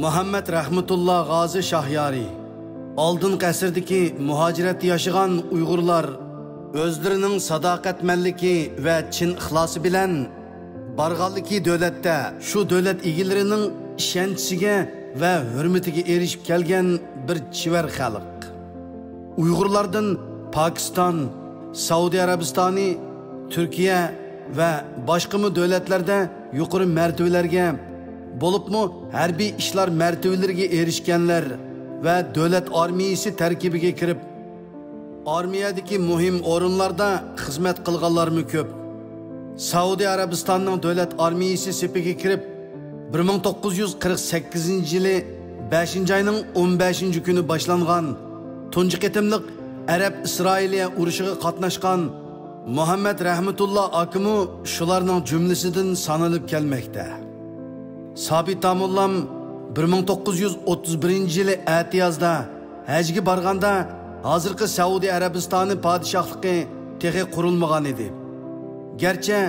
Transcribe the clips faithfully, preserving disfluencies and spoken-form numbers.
مۇھەممەد رەھمەتۇللا غازى شاھيارى. ئالدىنقى ئەسىردىكى مۇھاجىرەتتە ياشىغان ئۇيغۇرلار ئۆزلىرىنىڭ ساداقەتمەنلىكى ۋە چىن ئىخلاسى بىلەن بارغانلىكى دۆلەتتە شۇ دۆلەت ئىگىلىرىنىڭ ئىشەنچىسىگە ۋە ھۆرمىتىگە ئېرىشىپ كەلگەن بىر چېۋەر خەلق. ئۇيغۇرلاردىن پاكىستان، سەئۇدى ئەرەبىستانى، تۈركىيە ۋە باشقىمۇ دۆلەتلەردە يۇقىرى مەرتىۋىلەرگە، بولۇپمۇ ھەربىي ئىشلار مەرتىۋىلىرىگە ئېرىشكەنلەر ۋە دۆلەت ئارمىيىسى تەركىبىگە كىرىپ، ئارمىيەدىكى مۇھىم ئورۇنلاردا خىزمەت قىلغانلارمۇ كۆپ. سەئۇدى ئەرەبىستاننىڭ دۆلەت ئارمىيىسى سېپىگە كىرىپ، بىر مىڭ توققۇز يۈز قىرىق سەككىزىنچى يىلى بەشىنچى ئاينىڭ ئون بەشىنچى كۈنى باشلانغان تۇنجى قېتىملىق ئەرەب-ئىسرائىلىيە ئۇرۇشىغا قاتناشقان مۇھەممەد رەھمەتۇللا ئاكىمۇ شۇلارنىڭ جۈملىسىدىن سانىلىپ كەلمەكتە. سابىت داموللام بىر مىڭ توققۇز يۈز ئوتتۇز بىرىنچى يىلى ئەتىيازدا ھەجگە بارغاندا، ھازىرقى سەئۇدى ئەرەبىستانى پادىشاھلىقى تېخى قۇرۇلمىغان ئىدى. گەرچە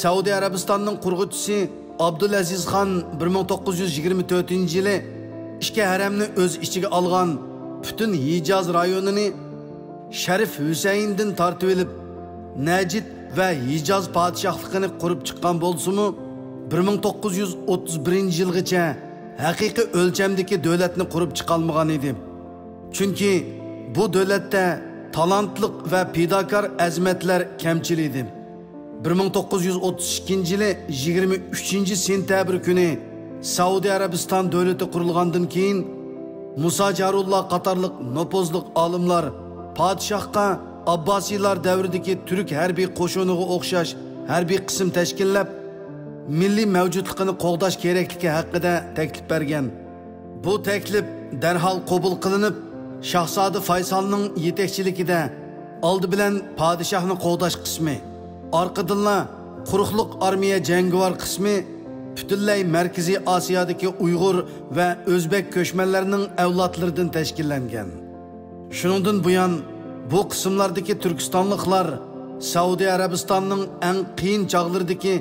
سەئۇدى ئەرەبىستاننىڭ قۇرغۇچىسى ئابدۇلئەزىز خان بىر مىڭ توققۇز يۈز يىگىرمە تۆتىنچى يىلى ئىككى ھەرەمنى ئۆز ئىچىگە ئالغان پۈتۈن ھىجاز رايونىنى شەرىف ھۈسەيىندىن تارتىۋېلىپ، نەجىد ۋە ھىجاز پادىشاھلىقىنى قۇرۇپ چىققان بولسىمۇ، بىر مىڭ توققۇز يۈز ئوتتۇز بىرىنچى يىلغىچە ھەقىقىي ئۆلچەمدىكى دۆلەتنى قۇرۇپ چىقالمىغان ئىدى. چۈنكى بۇ دۆلەتتە تالانتلىق ۋە پىداكار ئەزىمەتلەر كەمچىل ئىدى. بىر مىڭ توققۇز يۈز ئوتتۇز ئىككىنچى يىلى يىگىرمە ئۈچىنچى سېنتەبىر كۈنى سەئۇدى ئەرەبىستان دۆلىتى قۇرۇلغاندىن كېيىن، مۇسا جارۇللا قاتارلىق نوپۇزلۇق ئالىملار پادىشاھقا ئابباسىيلار دەۋرىدىكى تۈرك ھەربىي قوشۇنىغا ئوخشاش ھەربىي قىسىم تەشكىللەپ، مىللىي مەۋجۇتلۇقىنى قوغداش كېرەكلىكى ھەققىدە تەكلىپ بەرگەن. بۇ تەكلىپ دەرھال قوبۇل قىلىنىپ، شاھزادە فايسالنىڭ يېتەكچىلىكىدە ئالدى بىلەن پادىشاھنى قوغداش قىسمى، ئارقىدىنلا قۇرۇقلۇق ئارمىيە جەڭگىۋار قىسمى پۈتۈنلەي مەركىزىي ئاسىيادىكى ئۇيغۇر ۋە ئۆزبەك كۆچمەنلەرنىڭ ئەۋلادلىرىدىن تەشكىللەنگەن. شۇنىڭدىن بۇيان، بۇ قىسىملاردىكى تۈركىستانلىقلار سەئۇدى ئەرەبىستاننىڭ ئەڭ قىيىن چاغلىرىدىكى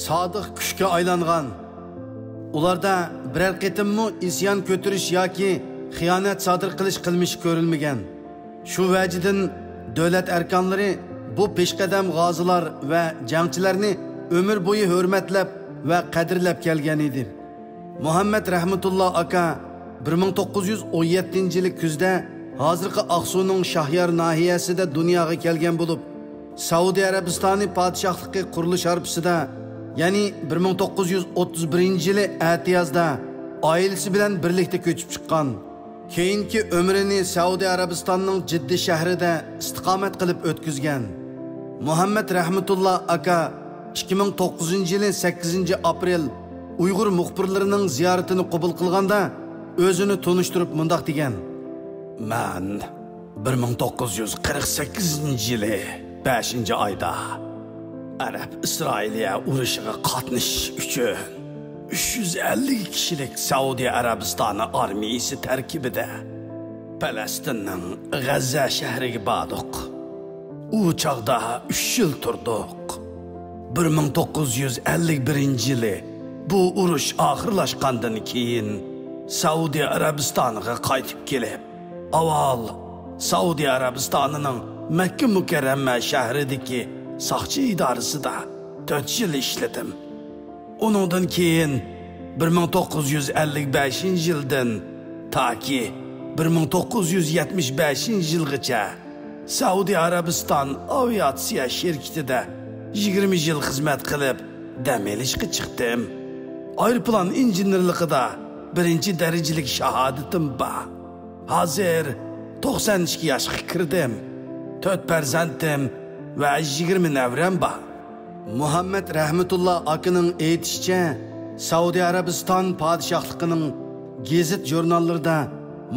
سادىق كۈچكە ئايلانغان. ئۇلاردا بىرەر قېتىممۇ ئىسيان كۆتۈرۈش ياكى خىيانەت سادىر قىلىش قىلمىشى كۆرۈلمىگەن. شۇ ۋەجىدىن، دۆلەت ئەركانلىرى بۇ پېشقەدەم غازىلار ۋە جەڭچىلەرنى ئۆمۈر بويى ھۆرمەتلەپ ۋە قەدىرلەپ كەلگەن ئىدى. مۇھەممەد رەھمەتۇللا ئاكا بىر مىڭ توققۇز يۈز ئون يەتتىنچى يىلى كۈزدە ھازىرقى ئاقسۇنىڭ شاھيار ناھىيەسىدە دۇنياغا كەلگەن بولۇپ، سەئۇدى ئەرەبىستانى پادىشاھلىقى قۇرۇلۇش ھارپىسىدا، يەنى بىر مىڭ توققۇز يۈز ئوتتۇز بىرىنچى يىلى ئەتىيازدا ئائىلىسى بىلەن بىرلىكتە كۆچۈپ چىققان. كېيىنكى ئۆمرىنى سەئۇدى ئەرەبىستاننىڭ جىددە شەھىرىدە ئىستىقامەت قىلىپ ئۆتكۈزگەن. مۇھەممەد رەھمەتۇللا ئاكا ئىككى مىڭ توققۇزىنچى يىلى سەككىزىنچى ئاپرېل ئۇيغۇر مۇخبىرلىرىنىڭ زىيارىتىنى قوبۇل قىلغاندا، ئۆزىنى تونۇشتۇرۇپ مۇنداق دېگەن: مەن بىر مىڭ توققۇز يۈز قىرىق سەككىزىنچى يىلى بەشىنچى ئايدا ئەرەب ئىسرائىلىيە ئۇرۇشىغا قاتنىشىش ئۈچۈن ئۈچ يۈز ئەللىك كىشىلىك سەئۇدى ئەرەبىستانى ئارمىيىسى تەركىبىدە پەلەستىننىڭ غەززە شەھىرىگە باردۇق. ئۇ چاغدا ئۈچ يىل تۇردۇق. بىر مىڭ توققۇز يۈز ئەللىك بىرىنچى يىلى بۇ ئۇرۇش ئاخىرلاشقاندىن كېيىن، سەئۇدى ئەرەبىستانىغا قايتىپ كېلىپ، ئاۋۋال سەئۇدى ئەرەبىستانىنىڭ مەككە مۇكەررەمە شەھىرىدىكى ساقچى ئىدارىسىدا تۆت يىل ئىشلىدىم. ئۇنىڭدىن كېيىن، بىر مىڭ توققۇز يۈز ئەللىك بەشىنچى يىلدىن تاكى بىر مىڭ توققۇز يۈز يەتمىش بەشىنچى يىلغىچە سەئۇدى ئەرەبىستان ئاۋىئاتسىيە شىركىتىدە يىگىرمە يىل خىزمەت قىلىپ، دەم ئېلىشقا چىقتىم. ئايروپىلان ئىنژېنېرلىقىدا بىرىنچى دەرىجىلىك شاھادىتىم بار. ھازىر توقسان ئىككى ياشقا كىردىم. تۆت پەرزەنتىم ۋە يىگىرمە نەۋرەم بار. مۇھەممەد رەھمەتۇللا ئاكىنىڭ ئېيتىشىچە، سەئۇدى ئەرەبىستان پادىشاھلىقىنىڭ گېزىت-ژۇرناللىرىدا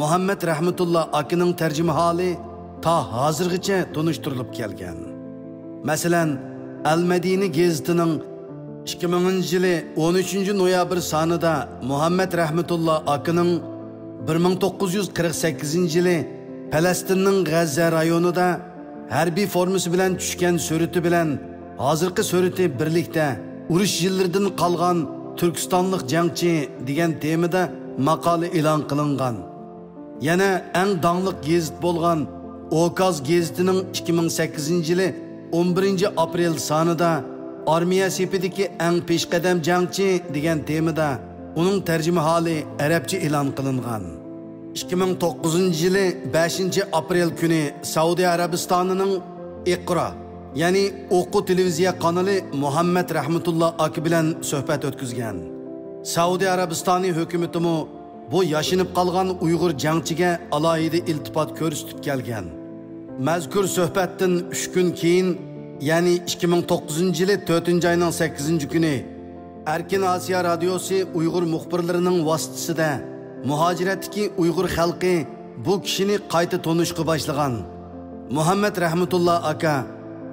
مۇھەممەد رەھمەتۇللا ئاكىنىڭ تەرجىمىھالى تا ھازىرغىچە تونۇشتۇرۇلۇپ كەلگەن. مەسىلەن، ئەل مەدىنە گېزىتىنىڭ ئىككى مىڭىنچى يىلى ئون ئۈچىنچى نويابىر سانىدا مۇھەممەد رەھمەتۇللا ئاكىنىڭ بىر مىڭ توققۇز يۈز قىرىق سەككىزىنچى يىلى پەلەستىننىڭ غەززە رايونىدا ھەربىي فورمىسى بىلەن چۈشكەن سۈرىتى بىلەن ھازىرقى سۈرىتى بىرلىكتە، ئۇرۇش يىللىرىدىن قالغان تۈركىستانلىق جەڭچى دېگەن تېمىدا ماقالە ئېلان قىلىنغان. يەنە ئەڭ داڭلىق گېزىت بولغان ئوكاز گېزىتىنىڭ ئىككى مىڭ سەككىزىنچى يىلى ئون بىرىنچى ئاپرېل سانىدا «ئارمىيە سېپىدىكى ئەڭ پېشقەدەم جەڭچى» دېگەن تېمىدا ئۇنىڭ تەرجىمىھالى ئەرەبچە ئېلان قىلىنغان. ئىككى مىڭ توققۇزىنچى يىلى بەشىنچى ئاپرېل كۈنى سەئۇدى ئەرەبىستانىنىڭ ئىقرا، يەنى ئوقۇ تېلېۋىزىيە قانىلى مۇھەممەد رەھمەتۇللا ئاكا بىلەن سۆھبەت ئۆتكۈزگەن. سەئۇدى ئەرەبىستانى ھۆكۈمىتىمۇ بۇ ياشىنىپ قالغان ئۇيغۇر جەڭچىگە ئالاھىدە ئىلتىپات كۆرسىتىپ كەلگەن. مەزكۇر سۆھبەتتىن ئۈچ كۈن كېيىن، يەنى ئىككى مىڭ توققۇزىنچى يىلى تۆتىنچى ئاينىڭ سەككىزىنچى كۈنى، ئەركىن ئاسىيا رادىيوسى ئۇيغۇر مۇخبىرلىرىنىڭ ۋاسىتىسىدە مۇھاجىرەتتىكى ئۇيغۇر خەلقى بۇ كىشىنى قايتا تونۇشقا باشلىغان. مۇھەممەد رەھمەتۇللا ئاكا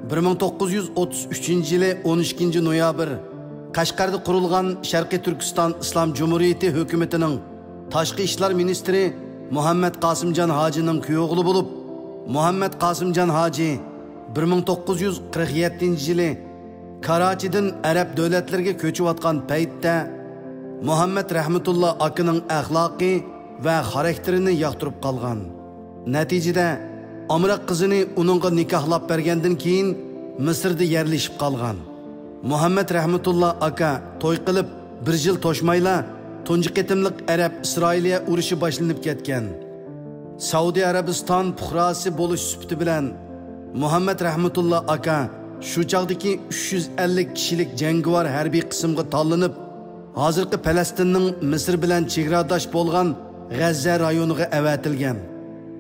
بىر مىڭ توققۇز يۈز ئوتتۇز ئۈچىنچى يىلى ئون ئىككىنچى نويابىر قەشقەردە قۇرۇلغان شەرقىي تۈركىستان ئىسلام جۇمھۇرىيىتى ھۆكۈمىتىنىڭ تاشقى ئىشلار مىنىستىرى مۇھەممەد قاسىمجان ھاجىنىڭ كۈيئوغلى بولۇپ، مۇھەممەد قاسىمجان ھاجى بىر مىڭ توققۇز يۈز قىرىق يەتتىنچى يىلى كاراچىدىن ئەرەب دۆلەتلىرىگە كۆچۈۋاتقان پەيتتە، مۇھەممەد رەھمەتۇللا ئاكىنىڭ ئەخلاقى ۋە خاراكتېرىنى ياقتۇرۇپ قالغان. نەتىجىدە، ئامراق قىزىنى ئۇنىڭغا نىكاھلاپ بەرگەندىن كېيىن، مىسىردا يەرلىشىپ قالغان. مۇھەممەد رەھمەتۇللا ئاكا توي قىلىپ، بىر يىل توشمايلا، تۇنجى قېتىملىق ئەرەب-ئىسرائىلىيە ئۇرۇشى باشلىنىپ كەتكەن. سەئۇدى ئەرەبىستان پۇقراسى بولۇش سۈپىتى بىلەن، مۇھەممەد رەھمەتۇللا ئاكا شۇ چاغدىكى ئۈچ يۈز ئەللىك كىشىلىك جەڭگىۋار ھەربىي قىسىمغا تاللىنىپ، ھازىرقى پەلەستىننىڭ مىسىر بىلەن چېگراداش بولغان غەززە رايونىغا ئەۋەتىلگەن.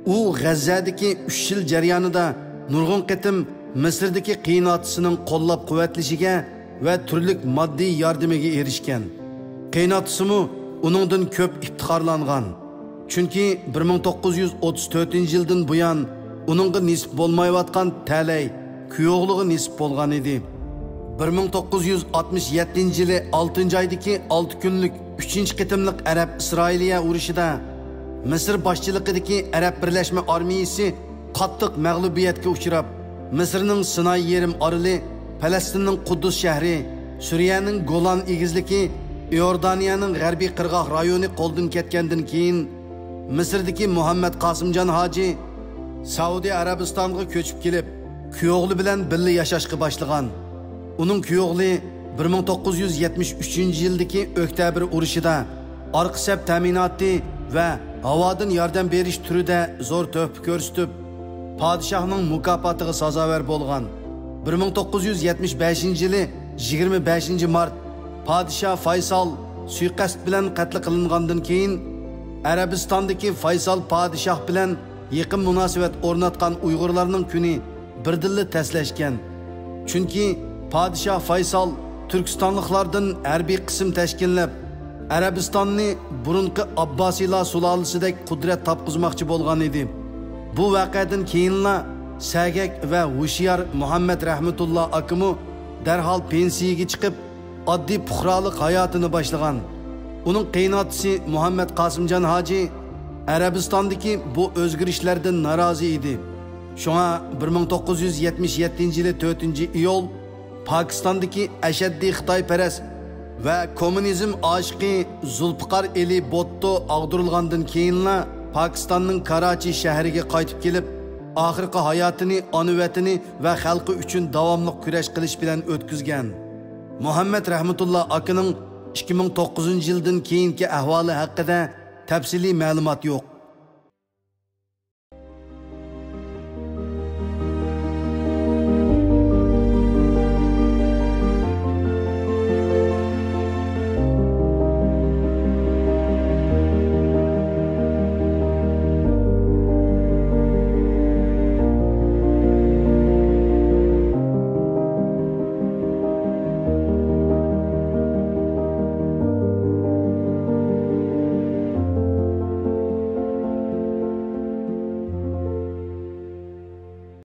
ئۇ غەززەدىكى ئۈچ يىل جەريانىدا نۇرغۇن قېتىم مىسىردىكى قېيىنئاتىسىنىڭ قوللاپ-قۇۋۋەتلىشىگە ۋە تۈرلۈك ماددىي ياردىمىگە ئېرىشكەن. قېيىنئاتىسىمۇ ئۇنىڭدىن كۆپ ئىپتىخارلانغان. چۈنكى بىر مىڭ توققۇز يۈز ئوتتۇز تۆتىنچى يىلدىن بۇيان ئۇنىڭغا نېسىپ بولمايۋاتقان تەلەي كۈيئوغلىغا نېسىپ بولغان ئىدى. بىر مىڭ توققۇز يۈز ئاتمىش يەتتىنچى يىلى ئالتىنچى ئايدىكى ئالتە كۈنلۈك ئۈچىنچى قېتىملىق ئەرەب-ئىسرائىلىيە ئۇرۇشىدا مىسىر باشچىلىقىدىكى ئەرەب بىرلەشمە ئارمىيىسى قاتتىق مەغلۇبىيەتكە ئۇچراپ، مىسىرنىڭ سىناي يېرىم ئارىلى، پەلەستىننىڭ قۇددۇس شەھىرى، سۈرىيەنىڭ گولان ئېگىزلىكى، ئىئوردانىيەنىڭ غەربىي قىرغاق رايونى قولدىن كەتكەندىن كېيىن، مىسىردىكى مۇھەممەد قاسىمجان ھاجى سەئۇدى ئەرەبىستانغا كۆچۈپ كېلىپ، كۈيئوغلى بىلەن بىللە ياشاشقا باشلىغان. ئۇنىڭ كۈيئوغلى بىر مىڭ توققۇز يۈز يەتمىش ئۈچىنچى يىلدىكى ئۆكتەبىر ئۇرۇشىدا ئارقا سەپ تەمىناتى ۋە ھاۋادىن ياردەم بېرىش تۈرىدە زور تۆھپە كۆرسىتىپ، پادىشاھنىڭ مۇكاپاتىغا سازاۋەر بولغان. بىر مىڭ توققۇز يۈز يەتمىش بەشىنچى يىلى يىگىرمە بەشىنچى مارت پادىشاھ فايسال سۇيىقەست بىلەن قەتل قىلىنغاندىن كېيىن، ئەرەبىستاندىكى فايسال پادىشاھ بىلەن يېقىن مۇناسىۋەت ئورناتقان ئۇيغۇرلارنىڭ كۈنى بىردىنلا تەسلەشكەن. چۈنكى پادىشاھ فايسال تۈركىستانلىقلاردىن ھەربىي قىسىم تەشكىللەپ، ئەرەبىستاننى بۇرۇنقى ئابباسىيلار سۇلالىسىدەك قۇدرەت تاپقۇزماقچى بولغان ئىدى. بۇ ۋەقەدىن كېيىنلا سەگەك ۋە ھوشيار مۇھەممەد رەھمەتۇللا ئاكىمۇ دەرھال پېنسىيىگە چىقىپ، ئاددىي پۇقرالىق ھاياتىنى باشلىغان. ئۇنىڭ قېيىنئاتىسى مۇھەممەد قاسىمجان ھاجى ئەرەبىستاندىكى بۇ ئۆزگىرىشلەردىن نارازى ئىدى. شۇڭا بىر مىڭ توققۇز يۈز يەتمىش يەتتىنچى يىلى تۆتىنچى ئىيۇل پاكىستاندىكى ئەشەددىي خىتايپەرەس ۋە كوممۇنىزم ئاشىقى زۇلپىقار ئېلى بوتتو ئاغدۇرۇلغاندىن كېيىنلا، پاكىستاننىڭ كاراچى شەھىرىگە قايتىپ كېلىپ، ئاخىرقى ھاياتىنى ئانا ۋەتىنى ۋە خەلقى ئۈچۈن داۋاملىق كۈرەش قىلىش بىلەن ئۆتكۈزگەن. مۇھەممەد رەھمەتۇللا ئاكىنىڭ ئىككى مىڭ توققۇزىنچى يىلدىن كېيىنكى ئەھۋالى ھەققىدە تەپسىلىي مەلۇمات يوق.